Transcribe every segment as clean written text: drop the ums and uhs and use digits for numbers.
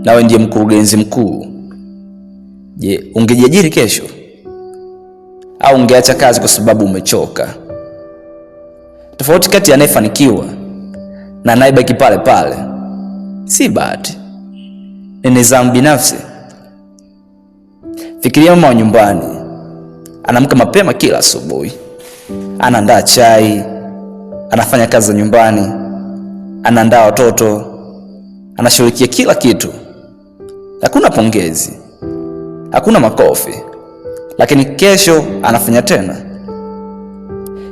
Nawe ndiye mkurugenzi mkuu. Je, ungejiajiri kesho au ungeacha kazi kwa sababu umechoka? Tofauti kati ya anayefanikiwa na anayebaki pale pale si bahati, ni nidhamu binafsi. Fikiria mama wa nyumbani, anaamka mapema kila asubuhi, anaandaa chai, anafanya kazi za nyumbani, anaandaa watoto, anashughulikia kila kitu. Hakuna pongezi, hakuna makofi, lakini kesho anafanya tena.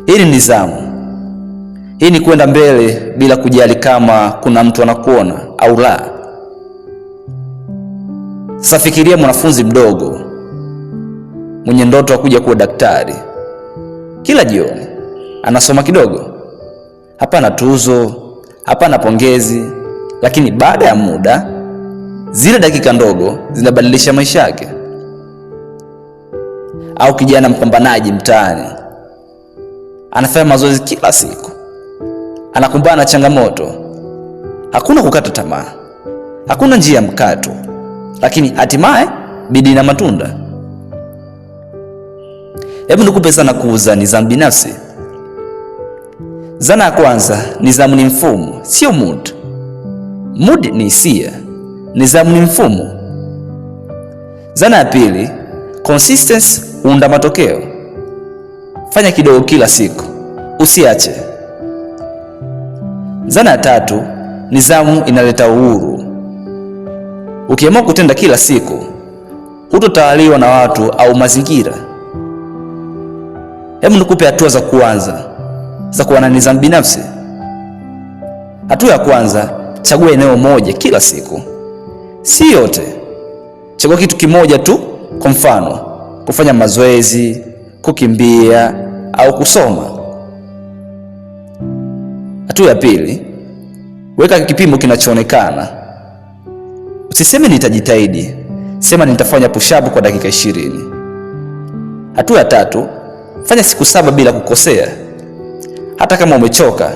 Hii ni nidhamu. Hii ni kwenda mbele bila kujali kama kuna mtu anakuona au la. Sasa fikiria mwanafunzi mdogo mwenye ndoto ya kuja kuwa daktari. Kila jioni anasoma kidogo, hapana tuzo, hapana pongezi, lakini baada ya muda zile dakika ndogo zinabadilisha maisha yake. Au kijana mpambanaji mtaani, anafanya mazoezi kila siku, anakumbana na changamoto, hakuna kukata tamaa, hakuna njia ya mkato, lakini hatimaye bidii na matunda. Hebu nikupe zana kuu za nidhamu binafsi. Zana ya kwanza, nidhamu ni mfumo, sio mood. Mood ni hisia, nidhamu ni mfumo. Zana ya pili, consistency huunda matokeo. Fanya kidogo kila siku, usiache. Zana ya tatu, nidhamu inaleta uhuru. Ukiamua kutenda kila siku, hutotawaliwa na watu au mazingira. Hebu nikupe hatua za kuanza za kuwa na nidhamu binafsi. Hatua ya kwanza, chagua eneo moja kila siku, si yote. Chagua kitu kimoja tu, kwa mfano kufanya mazoezi, kukimbia au kusoma. Hatua ya pili, weka kipimo kinachoonekana. Usiseme nitajitahidi, sema nitafanya push up kwa dakika 20. Hatua ya tatu, fanya siku 7 bila kukosea. Hata kama umechoka,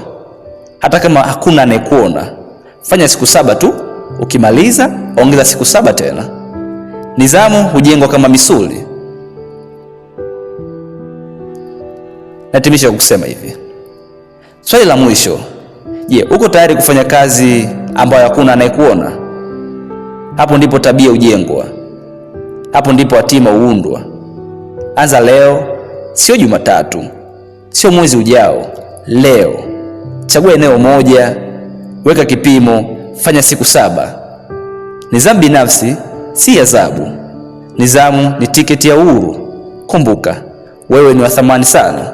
hata kama hakuna anayekuona, fanya siku 7 tu. Ukimaliza ongeza siku 7 tena. Nidhamu hujengwa kama misuli. Natimisha kwa kusema hivi, swali la mwisho: je, uko tayari kufanya kazi ambayo hakuna anayekuona? Hapo ndipo tabia hujengwa, hapo ndipo hatima huundwa. Anza leo, sio Jumatatu, sio mwezi ujao, leo. Chagua eneo moja, weka kipimo, fanya siku 7. Nidhamu binafsi si adhabu. Nidhamu ni tiketi ya uhuru. Kumbuka, wewe ni wa thamani sana.